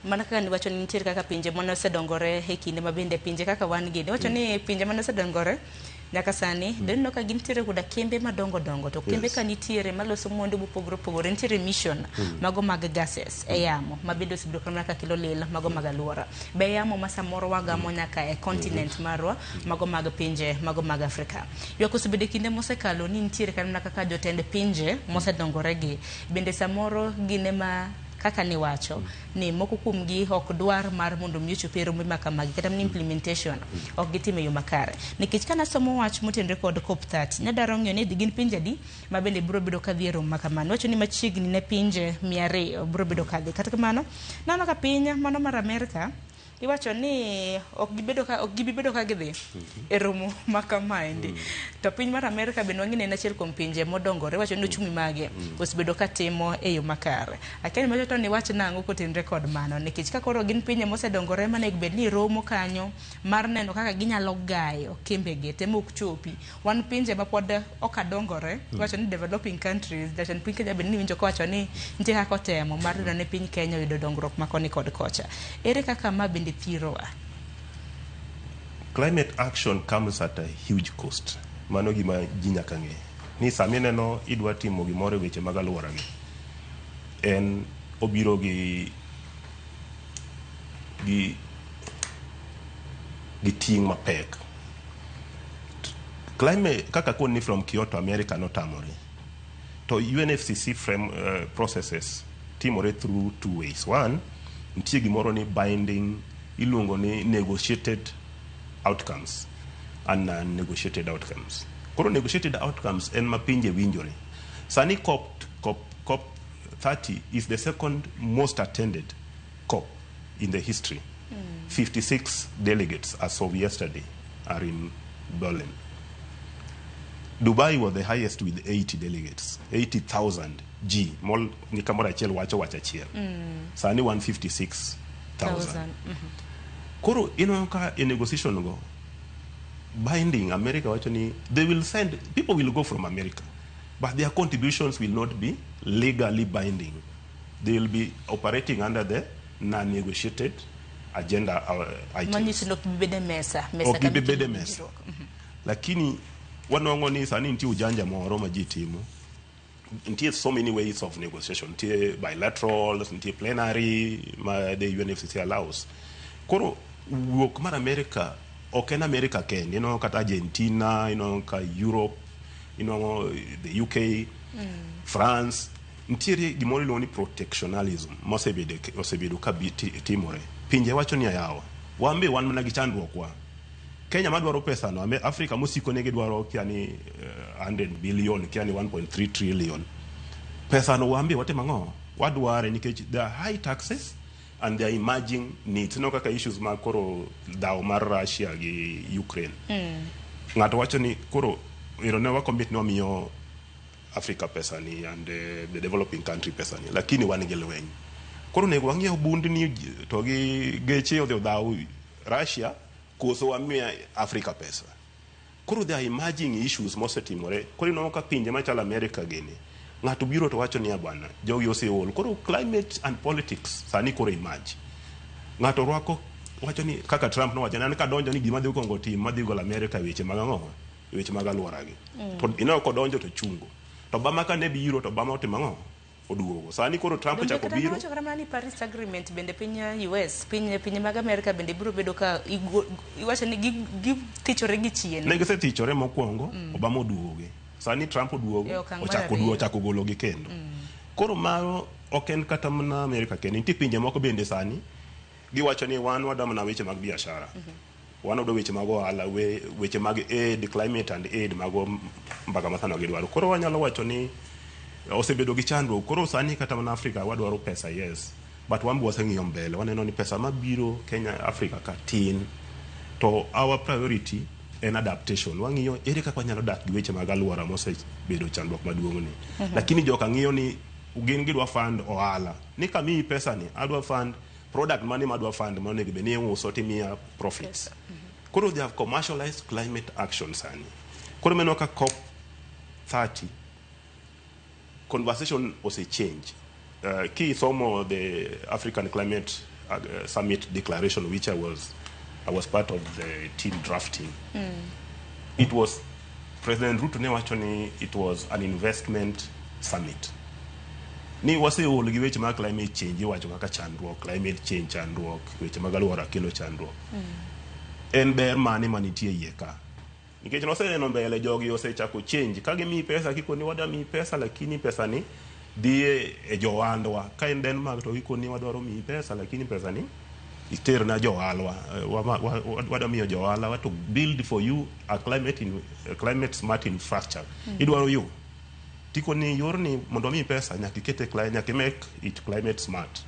Mana kaka niwacho ni nitiere kaka pinje mane osedongore e kinde ma bende pinje kaka wan gi niwacho ni pinje mane osedongore nyaka sani mm. Ka gintiere koda kembe madongo dongo to kembe ka nitiere maloso mwandu mopogore opogore, nitiere emission mago mag gases e yamo ma bende osebedo mana ka kelo lil mago mag aluora be yamo ma samoro wagamo nyaka e continent marwa mago mag pinje mago mag Afrika. Ywak osebedo e kinde mosekalo ni nitiere kata mana kaka jotend pinje mosedongore gi bende samoro gin ema kaka niwacho ni moko kuomgi ok dwar mar mondo mi ochop e rombe ma kamagi kata mana implementation ok gitim e yo makare. Nikech ka nasomo wach motenore kod COP30, nadwaro ng'eyo ni gin pinje adi ma bende biro bedo kadhi e romo ma kamano. Wacho ni machiegni ne pinje 200 biro bedo kadhi. Kata kamano, naneno ka piny mano mar Amerka iwacho ni ok gibedo ka ok gibi bedo ka gidhi e romo ma kamaendi. To piny mar Amerka bende wang'e ni en achiel kuom pinje modongore, iwacho ni ochumi mage osebedo ka timo e yo makare. Akia ni macho to niwach nang'o kotenre kod mano, nikech ka koro gin pinje mosedongore manego bed ni romo kanyo mar neno kaka ginyalo gayo kembegi te mok chopi. Wan pinje ma pod ok adongore, iwacho ni developing countries, jatend piny Kenya bende niwinjo kowacho ni nitie kaka otemo mar neno ni piny Kenya oyudo dongruok ma koni kod kocha. Ere kaka ma bende thirowa? Climate action comes at a huge cost. Mano gima ji nyaka ng'e. Ni sama ineno idwa timo gimoro e weche mag alwora gi, en obiro gi ting' mapek. Climate kaka koni from Kyoto America notamore. To UNFCCC frame processes timore through two ways. One, nitie gimoro ni binding iluongo ni negotiated outcomes and non-negotiated outcomes. Koro negotiated outcomes en ma pinje winjore. Sani COP 30 is the second most attended COP in the history. 56 delegates as of yesterday are in Berlin. Dubai was the highest with 80 delegates, 80,000 G. Mol ni kamoro achiel wacho wach achiel. Sani 156,000. Thousand. Koro ineno ka e negotiation go binding America wacho ni they will send people will go from America, but their contributions will not be legally binding. They will be operating under the non-negotiated agenda items. Manyiso ni ok bi bedo e mesa. Mesa Ok gibi kama bedo e ikelo mesa. winjruok. Lakini wanwang'o ni sani nitie ujanja moro ma ji timo. Nitie so many ways of negotiation. Nitie bilaterals, nitie plenary ma the UNFCCC allows. Koro wuok mar America ok en America kende, inwang'o kata Argentina, inwang'o ka Europe, inwang'o the UK, France. Nitiere gimoro iluongo ni protectionalism mosebedo osebedo ka timore. Pinje wacho ni ayawa, wan be wan mana gi chandruok wa. Kenya madwaro pesa no, Africa mosiko ne gidwaro kia ni 100 billion, kia ni 1.3 trillion. Pesa no wan be watimo ang'o? Wadware nikech there are high taxes and there are emerging needs. Ineno kaka issues mag koro dhawo mar Russia gi Ukraine. Ng'ato wacho ni koro ero ne wa commit ni wamiyo Africa pesa ni and the developing country pesa ni, lakini wan gi lweny. Koro onego wang'iew bundni to gi geche odhi odhaw Russia koso wamiyo Africa pesa. Koro there are emerging issues mosetimore. Koro ineno ka pinje machalo America gini, ng'ato biro to wacho niya bwana, jogi oseol. Koro climate and politics sani koro emerge. Ng'ato rwako wacho ni kaka Trump nowacho ni an kadonjo ni gima adhi kuongo timo adhi golo America e weche mag ang'o? E weche mag alwora gi. To ineno kodonjo to chungo. To Obama kane biro to Obama otimo ang'o? Oduogo. Sani koro Trump Donge ochako kata biro. nowacho kata mana ni Paris Agreement bende piny US, piny pinje mag Amerika bende biro bedo ka iwacho ni githichore gi chien. Ne gisethichore mokwongo, Obama oduogogi. Sani Trump oduogo, E okang' mar ochako ariyo. Ochako gologi kendo. Koro mano ok en kata mana Amerika kende, nitie pinje moko bende sani giwacho ni wan wadwa mana weche mag biashara. Wan wadwa weche mag ohala, weche mag aid, climate and aid mago mbaka ma sani gidwaro. Koro wanyalo wacho ni osebedo gi chandruok. Koro sani kata mana Afrika wadwaro pesa, yes. But wan be waseng'iyo mbele, waneno ni pesa mabiro Kenya, Afrika ka tin. To our priority en adaptation. Wang'iyo ere kaka wanyalo dak gi weche mag alwora mosebedo chandruok maduong' ni. Lakini joka ng'iyo ni gin gidwa fund ohala. Ni kamiyi pesa ni, adwa fund product mane madwa fund ma onego bed ni iuso timiya profits. Koro they have commercialized climate action sani. Koro meneno ka COP 30 conversation ose change. Kisomo the African Climate summit declaration, which I was part of the team drafting, it was President Ruto ne wacho ni it was an investment summit, ni waseol gi weche mag climate change. Iwacho kaka chandruok climate change, chandruok weche mag alwora kelo chandruok. En ber mane manitie iye ka? Nikech noseneno mbele jogi osechako change ka gimiyi pesa, kikoni wadwa miyi pesa, lakini pesa ni dhi e johandwa. Ka en Denmark to gikoni wadwaro miyi pesa, lakini pesa ni iterna johalwa. Wadwa miyo johala to build for you a climate smart infrastructure. Idwaro yo tikoni yorni mondo omiyi pesa, nyaka ikete nyaka i make it climate smart.